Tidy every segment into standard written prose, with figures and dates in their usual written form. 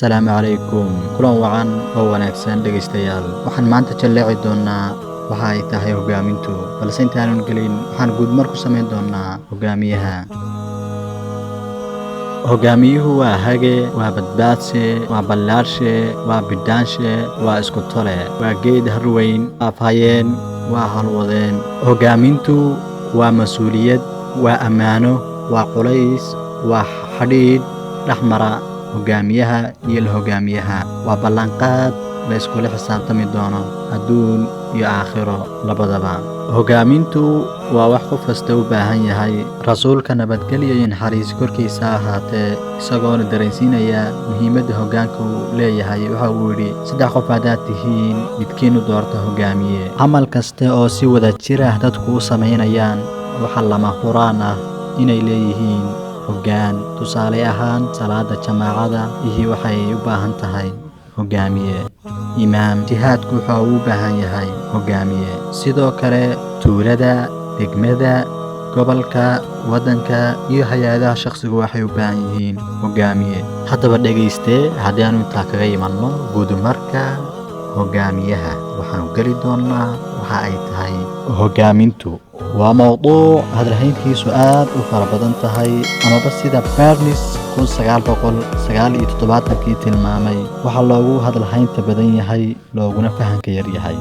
Assalaamu calaykum. Kulan wacan oo wanaagsan, dhegaystayaal. Waxaan maanta jalleeci doonaa waxa ay tahay hogaamintu, balse intaanan gelin waxaan guudmar ku samayn doonaa hogaamiyaha. Hogaamiyuhu waa hage, waa badbaadshe, waa ballaarshe, waa bidhaanshe, waa isku tole, waa geed harweyn, waa afhayeen, waa halwadeen. Hogaamintu waa mas-uuliyad, waa ammaano, waa culays, waa xidhiidh dhex mara hogaamiyaha iyo la hogaamiyaha, waa ballanqaad la iskula xisaabtami doono adduun iyo aakhiro labadaba. Hogaamintu waa wax qof kasta u baahan yahay. Rasuulka, nabadgelyo iyo naxariis korkiisa ha ahaatee, isagoona dareensiinaya muhiimadda hoggaanka uu leeyahay, waxa uu yidhi: "Saddex qof haddaad tihiin, midkiinu doorta hogaamiye." Camal kasta oo si wada jir ah dadku u samaynayaan waxaa lama huraan ah inay leeyihiin hoggaan. Tusaale ahaan, salaada jamaacada ihi waxay u baahan tahay hogaamiye, imaam. Jihaadku waxa uu u baahan yahay hogaamiye. Sidoo kale tuulada, degmada, gobolka, waddanka iyo hay-adaha shaqsigu waxay u baahan yihiin hogaamiye. Haddaba dhegayste, haddii aanu intaa kaga imanno guudmarka hogaamiyaha, waxaanu geli doonaa waxa ay tahay hogaamintu. Waa mowduuc hadalhayntiisu aad u fara badan tahay, amaba sida Barnes 1979-kii tilmaamay, waxaa loogu hadalhaynta badan yahay looguna fahanka yar yahay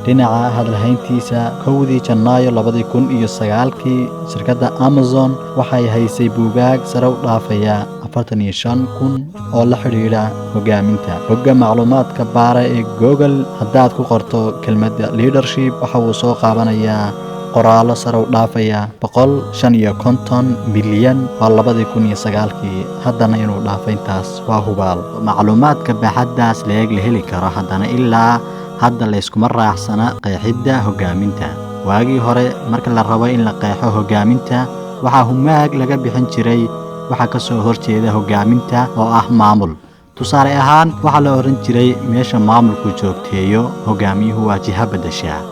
dhinaca hadalhayntiisa. 1-dii Janaayo 2009-kii, shirkadda Amazon waxay haysay buugaag sare u dhaafaya 45,000 oo la xidhiidha hogaaminta. Bogga macluumaadka baara ee Google haddaad ku qorto kelmadda "leadership", waxa uu soo qaabanayaa qoraallo sare u dhaafaya 155 milyan. Waa 2009-kii, haddana inuu dhaafay intaas waa hubaal. Macluumaadka baaxaddaas leeg la heli karo, haddana ilaa hadda layskuma raacsana qeexidda hogaaminta. Waagii hore, marka la rabo in la qeexo hogaaminta, waxaa humaag laga bixin jiray waxa ka soo horjeeda hogaaminta oo ah maamul. Tusaale ahaan, waxaa la odhan jiray: "Meesha maamulku joogteeyo, hogaamiyuhu waa jiha beddeshaa."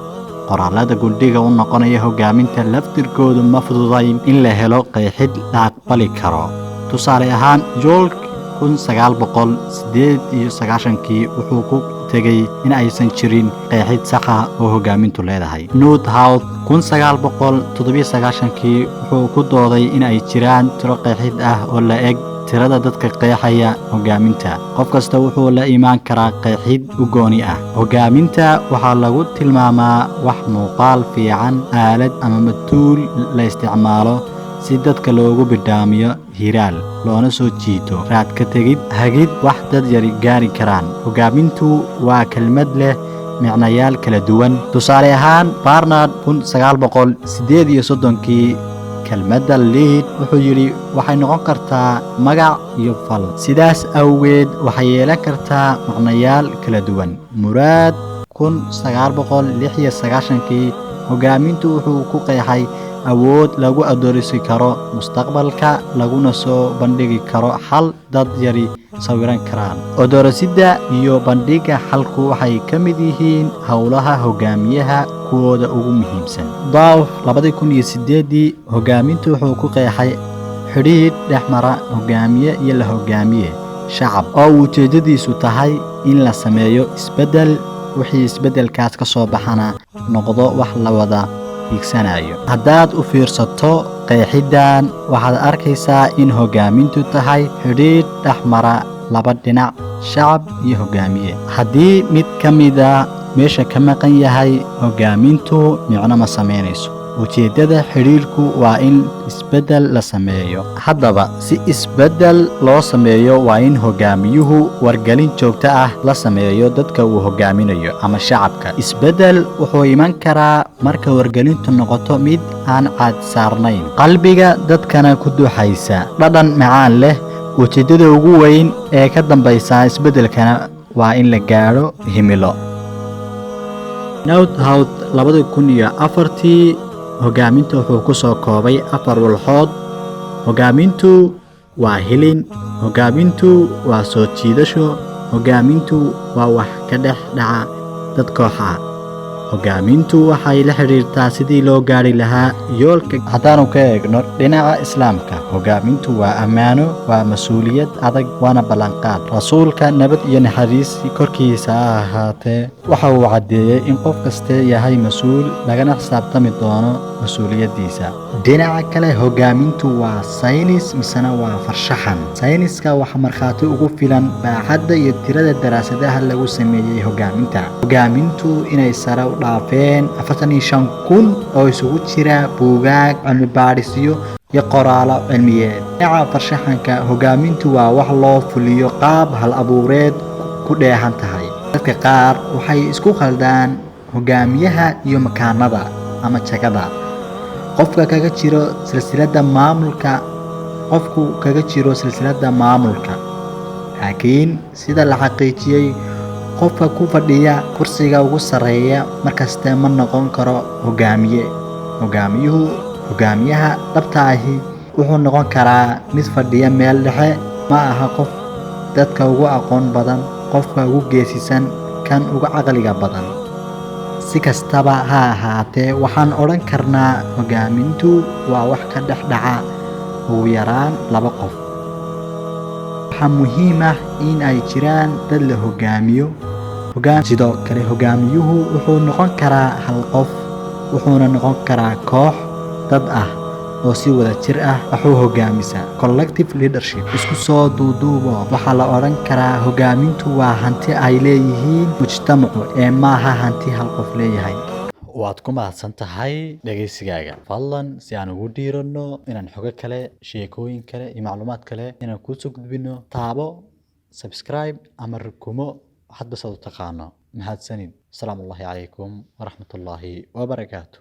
Qoraalada gundhiga u noqonaya hogaaminta laftirkoodu ma fududayn in la helo qeexid la aqbali karo. Tusaale ahaan, Yolk 1998-kii wuxuu ku tegey in aysan jirin qeexid saxa oo hogaamintu leedahay. Newhouse 1997-kii wuxuu ku dooday in ay jiraan tiro qeexid ah oo la eg tirada dadka qeexaya hogaaminta. Qof kasta wuxuu la imaan karaa qeexid u gooni ah. Hogaaminta waxaa lagu tilmaamaa wax muuqaal fiican, aalad ama matuul la isticmaalo si dadka loogu bidhaamiyo hiraal, loona soo jiito, raad ka tegid, hagid wax dad yari gaari karaan. Hogaamintu waa kelmad leh micnayaal kala duwan. Tusaale ahaan, Barnard 1938-kii kelmadda "lead" wuxuu yidhi waxay noqon kartaa magac iyo fal, sidaas awgeed waxay yeelan kartaa macnayaal kala duwan. Muraad 1996-kii hogaamintu wuxuu ku qeexay awood lagu adoorisi karo mustaqbalka, laguna soo bandhigi karo xal dad yari sawiran karaan. Odorosidda iyo bandhigga xalku waxay ka mid yihiin howlaha hogaamiyaha kuwooda ugu muhiimsan. Dawf 2008-dii hogaamintu wuxuu ku qeexay xidhiidh dhex mara hogaamiye iyo la hogaamiye shacab oo ujeeddadiisu tahay in la sameeyo isbeddel, wixii isbeddelkaas ka soo baxana noqdo wax la wada hiigsanayo. Haddaad u fiirsato qeexiddan, waxaad arkaysaa in hogaamintu tahay xidhiidh dhex mara laba dhinac, shacab iyo hogaamiye. Haddii mid ka mida meesha ka maqan yahay, hogaamintu micno ma samaynayso. Ujeeddada xidhiidhku waa in isbeddel la sameeyo. Haddaba, si isbeddel loo sameeyo, waa in hogaamiyuhu wargelin joogto ah la sameeyo dadka uu hogaaminayo ama shacabka. Isbeddel wuxuu iman karaa marka wargelintu noqoto mid aan caad saarnayn, qalbiga dadkana ku duxaysa, dhadhan macaan leh. Ujeeddada ugu weyn ee ka dambaysa isbeddelkana waa in la gaadho himilo. Newhouse 2004-tii hogaaminta wuxuu ku soo koobay afar walxood: hogaamintu waa hilin, hogaamintu waa soo jiidasho, hogaamintu waa wax ka dhex dhaca dad koox ah, hogaamintu waa Hogaamintu waxay la xidhiirtaa sidii loo gaari lahaa yoolka. Haddaanu ka eegno dhinaca Islaamka, hogaamintu waa ammaano, waa mas-uuliyad adag, waana ballanqaad. Rasuulka, nabad iyo naxariis korkiisa ha ahaatee, waxa uu caddeeyey in qof kaste yahay mas-uul, lagana xisaabtami doono mas-uuliyaddiisa. Dhinaca kale, hogaamintu waa saynis misena waa farshaxan. Sayniska waxaa markhaati ugu filan baaxadda iyo tirada daraasadaha lagu sameeyey hogaaminta. Hogaamintu inay sare u dhaafeen 45,000 oo isugu jira buugaag, cilmi baadhisyo iyo qoraalo cilmiyeed. Dhinaca farshaxanka, hogaamintu waa wax loo fuliyo qaab hal abuureed ku dheehan tahay. Dadka qaar waxay isku khaldaan hogaamiyaha iyo makaanada ama jagada qofka kaga jiro silsiladda maamulka, qofku kaga jiro silsiladda maamulka. Laakiin sida la xaqiijiyey, qofka ku fadhiya kursiga ugu sarreeya markaste ma noqon karo hogaamiye. Hogaamiyuhu, hogaamiyaha dhabta ahi wuxuu noqon karaa mid fadhiya meel dhexe. Ma aha qof dadka ugu aqoon badan, qofka ugu geesisan, kan ugu caqliga badan. Si kastaba ha ahaatee, waxaan odhan karnaa hogaamintu waa wax ka dhex dhaca ugu yaraan laba qof. Waxaa muhiim ah in ay jiraan dad la hogaamiyo. Sidoo kale, hogaamiyuhu wuxuu noqon karaa hal qof, wuxuuna noqon karaa koox dad ah oo si wada jir ah wax u hogaamisa, collective leadership. Isku soo duuduubo, waxaa la odhan karaa hogaamintu waa hanti ay leeyihiin mujtamacu ee maaha hanti hal qof leeyahay. Waad ku mahadsan tahay dhegeysigaaga. Fadlan, si aan ugu dhiirano inaan xogo kale, sheekooyin kale iyo macluumaad kale inaan kuusoo gudbino, taabo subscribe ama rukumo, hadba saad u taqaano. Mahadsanid. Asalaamu Allahi calaykum waraxmatullaahi wabarakaatu.